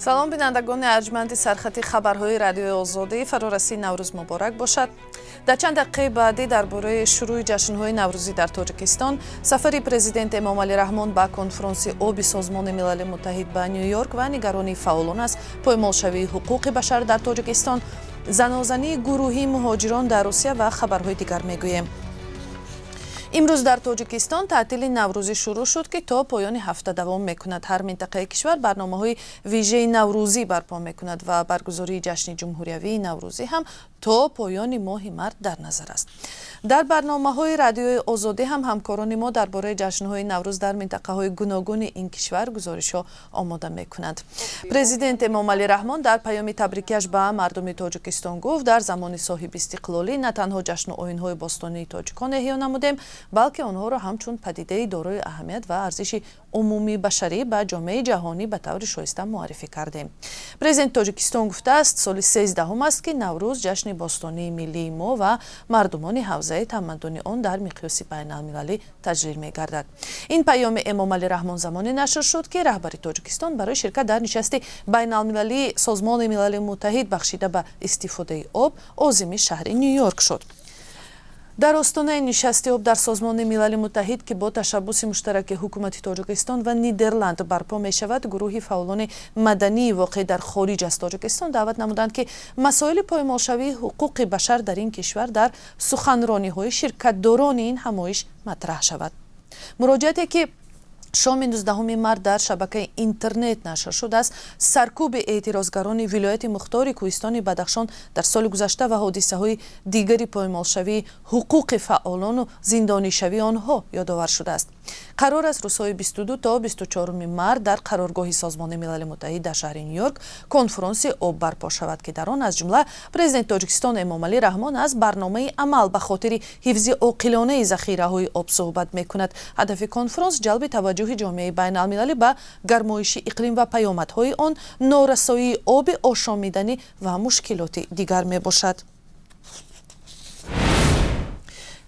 Салом, бинандагони арҷманди сархати хабарҳои Радиои Озодӣ. Фарорасии Наврӯз муборак бошад. Дар чанд дақиқаи баъдӣ дар бораи шурӯи ҷашнҳои наврӯзӣ дар Тоҷикистон, сафари президент Эмомалӣ Раҳмон ба конфронси оби Созмони Милали Муттаҳид ба Ню-Йорк ва нигаронии фаъолон аз поймолшавии ҳуқуқи башар дар Тоҷикистон, занозании гурӯҳии муҳоҷирон дар Русия ва хабарҳои дигар мегӯем. Имрӯз дар Тоҷикистон таътили наврӯзӣ шурӯъ шуд, ки то поёни ҳафта давом мекунад. Ҳар минтақаи кишвар барномаҳои вижаи наврӯзӣ барпо мекунад ва баргузории ҷашни ҷумҳуриявии наврӯзӣ ҳам то поёни моҳи март дар назар аст. Дар барномаҳои Радиои Озодӣ ҳам ҳамкорони мо дар бораи ҷашнҳои Наврӯз дар минтақаҳои гуногуни ин кишвар гузоришҳо омода мекунанд. Президент Эмомалӣ Раҳмон дар паёми табрикиаш ба мардуми Тоҷикистон гуфт, дар замони соҳибистиқлолӣ на танҳо ҷашну оинҳои бостонии тоҷикон эҳё намудем, балки онҳоро ҳамчун падидаи дорои аҳамият ва арзиши умумии башарӣ ба ҷомеаи ҷаҳонӣ ба таври шоиста муаррифӣ кардем. Президенти Тоҷикистон гуфтааст, соли 13-ҳум аст, ки Наврӯз, ҷашни бостонии миллии мо ва мардумони ҳавзаи тамаддуни он, дар миқёси байналмилалӣ таҷлил мегардад. Ин паёми Эмомалӣ Раҳмон замоне нашр шуд, ки раҳбари Тоҷикистон барои ширкат дар нишасти байналмилалии Созмони Милали Муттаҳид, бахшида ба истифодаи об, озими шаҳри Ню-Йорк шуд. Дар остонаи нишасти об дар Созмони Милали Муттаҳид, ки бо ташаббуси муштараки ҳукумати Тоҷикистон ва Нидерланд барпо мешавад, гурӯҳи фаъолони мадании воқеъ дар хориҷ аз Тоҷикистон даъват намуданд, ки масоили поймолшавии ҳуқуқи башар дар ин кишвар дар суханрониҳои ширкатдорони ин ҳамоиш матраҳ шавад. Муроҷиате, ки шоми 19 март дар шабакаи интернет нашр шудааст, саркӯби эътирозгарони вилояти мухтори кӯҳистони Бадахшон дар соли гузашта ва ҳодисаҳои дигари поймолшавии ҳуқуқи фаъолону зиндонишавии онҳо ёдовар шудааст. Қарор аст, рӯзҳои 22 то 24 март дар қароргоҳи Созмони Милали Муттаҳид дар шаҳри Ню-Йорк конфронси об барпо шавад, ки дар он аз ҷумла президенти Тоҷикистон Эмомалӣ Раҳмон аз барномаи амал ба хотири ҳифзи оқилонаи захираҳои об суҳбат мекунад. Ҳадафи конфронс ҷалби таваҷҷӯҳи ҷомеаи байналмилалӣ ба гармоиши иқлим ва паёмадҳои он, норасоии оби ошомиданӣ ва мушкилоти дигар мебошад.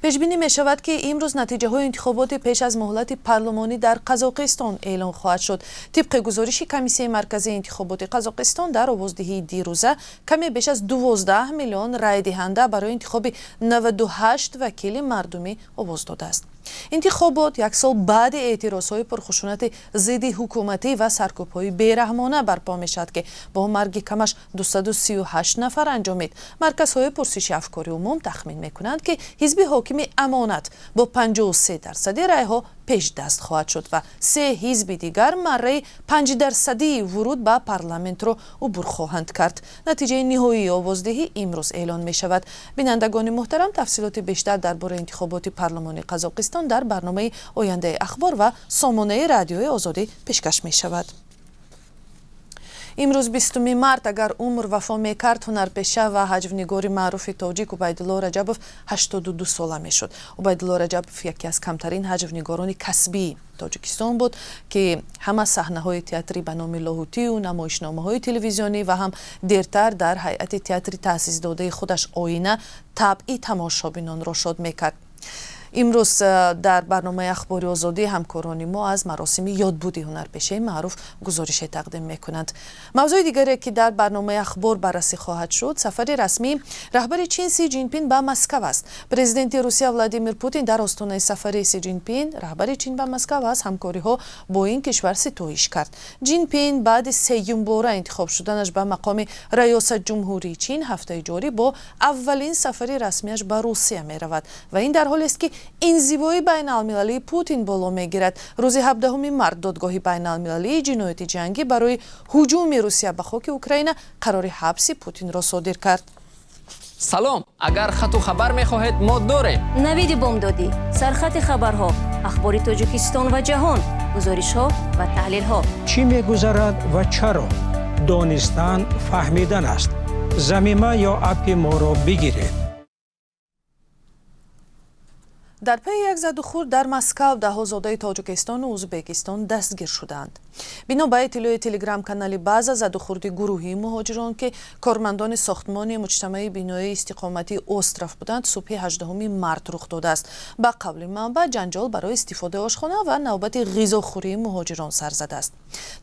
Пешбинӣ мешавад, ки имрӯз натиҷаҳои интихоботи пеш аз муҳлати парлумонӣ дар Қазоқистон эълон хоҳад шуд. Тибқи гузориши Комиссияи марказии интихоботи Қазоқистон, дар овоздиҳии дирӯза каме беш аз 12 миллион райдиҳанда барои интихоби 98 вакили мардумӣ овоз додааст. Интихобот як сол баъди эътирозҳои пурхушунати зидди ҳукуматӣ ва саркӯбҳои бераҳмона барпо мешавад, ки бо марги камаш 238 нафар анҷомид. Марказҳои пурсиши афкори умум тахмин мекунанд, ки ҳизби ҳокими Амонат бо 53 дарсади райҳо пешдаст хоҳад шуд ва се ҳизби дигар марраи 5-дарсадии вуруд ба парламентро убур хоҳанд кард. Натиҷаи ниҳоии овоздиҳӣ имрӯз эълон мешавад. Бинандагони муҳтарам, тафсилоти бештар дар бораи интихоботи парлумони Қазоқистон дар барномаи ояндаи Ахбор ва сомонаи Радиои Озодӣ пешкаш мешавад. Имрӯз, 20 март, агар умр вафо мекард, ҳунарпеша ва ҳаҷвнигори маъруфи тоҷик Убайдулло Раҷабов 82 сола мешуд. Убайдулло Раҷабов яке аз камтарин ҳаҷвнигорони касбии Тоҷикистон буд, ки ҳама саҳнаҳои театри ба номи Лоҳутию намоишномаҳои телевизионӣ ва ҳам дертар дар ҳайати театри таъсисдодаи худаш «Оина» табъи тамошобинонро шод мекард. Имрӯз дар барномаи Ахбори Озодӣ ҳамкорони мо аз маросими ёдбуди ҳунарпешаи маъруф гузорише тақдим мекунанд. Мавзӯи дигаре, ки дар барномаи Ахбор баррасӣ хоҳад шуд, сафари расмии раҳбари Чин Си Ҷинпин ба Москав аст. Президенти Русия Владимир Путин дар остонаи сафари Си Ҷинпин, раҳбари Чин, ба Москав аз ҳамкориҳо бо ин кишвар ситоиш кард. Ҷинпин баъди сеюмбора интихоб шуданаш ба мақоми раёсат ҷумҳурии Чин ҳафтаи ҷорӣ бо аввалин сафари расмиаш ба Русия меравад ва ин дар ҳолест, ки инзивои байналмилалии Путин боло мегирад. Рӯзи 17 март Додгоҳи байналмилалии ҷинояти ҷангӣ барои ҳуҷуми Русия ба хоки Украина қарори ҳабси Путинро содир кард. Салом, агар хату хабар мехоҳед, мо дорем. Навиди бомдодӣ, сархати хабарҳо, ахбори Тоҷикистон ва ҷаҳон, гузоришҳо ва таҳлилҳо. Чӣ мегузарад ва чаро? Донистан фаҳмидан аст. Замима ё аппи моро бигиред. Дар пайи як задухӯрд дар Москав даҳҳо зодаи Тоҷикистону Ӯзбекистон дастгир шуданд. Бино ба иттилои телеграм-канали База, задухӯрди гурӯҳии муҳоҷирон, ки кормандони сохтмони муҷтамаи биноии истиқоматии «Остров» буданд, субҳи 18 март рух додааст. Ба қавли манбаъ, ҷанҷол барои истифодаи ошхона ва навбати ғизохӯрии муҳоҷирон сар задааст.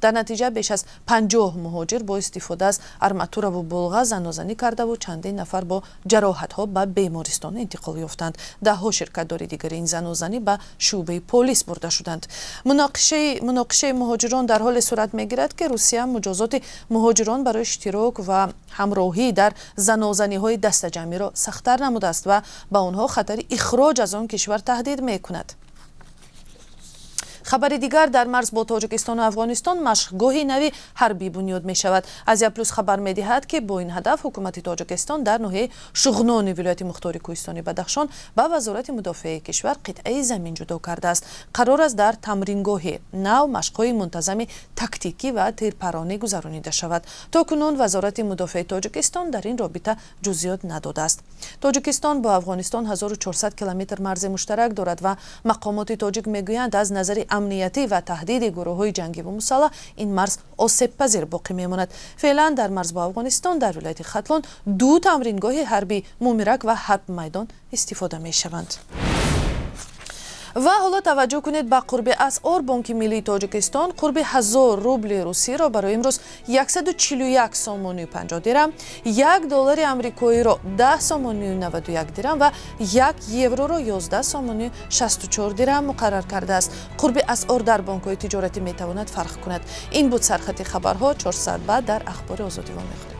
Дар натиҷа беш аз 50 муҳоҷир бо истифода аз арматураву болға занозанӣ кардаву чандин нафар бо ҷароҳатҳо ба бемористон интиқол ёфтанд. Даҳҳо ширкатдори дигари ин занозанӣ ба шӯъбаи полис бурда шуданд. Муноқишаи муҳоҷирон дар ҳоле сурат мегирад, ки Русия муҷозоти муҳоҷирон барои иштирок ва ҳамроҳӣ дар занозаниҳои дастаҷамъиро сахттар намудааст ва ба онҳо хатари ихроҷ аз он кишвар таҳдид мекунад. Хабари дигар: дар марз бо Тоҷикистону Афғонистон машқгоҳи нави ҳарбӣ бунёд мешавад. Азия Плюс хабар медиҳад, ки бо ин ҳадаф ҳукумати Тоҷикистон дар ноҳияи Шуғнони вилояти мухтори кӯҳистони Бадахшон ба Вазорати мудофиаи кишвар қитъаи замин ҷудо кардааст. Қарор аст, дар тамрингоҳи нав машқҳои мунтазами тактикӣ ва тирпаронӣ гузаронида шавад. То кунун Вазорати мудофиаи Тоҷикистон дар ин робита ҷузъиёт надодааст. Тоҷикистон бо Афғонистон 1400 километр марзи муштарак дорад ва мақомоти тоҷик мегӯянд, аз назари амниятӣ ва таҳдиди гурӯҳҳои ҷангиву мусаллаҳ ин марз осебпазир боқӣ мемонад. Феълан дар марз бо Афғонистон дар вилояти Хатлон ду тамрингоҳи ҳарбӣ, Мумирак ва Ҳарб Майдон, истифода мешаванд. Ва ҳоло таваҷҷӯҳ кунед ба қурби асъор. Бонки миллии Тоҷикистон қурби 1000 рубли русиро барои имрӯз 141 сомонию 50 дирам, 1 доллари амрикоиро 10 сомонию 91 дирам ва 1 евроро 11 сомонию 64 дирам муқаррар кардааст. Қурби асъор дар бонкҳои тиҷоратӣ метавонад фарқ кунад. Ин буд сархати хабарҳо. 4 соат баъд дар Ахбори Озодӣ вомехӯрем.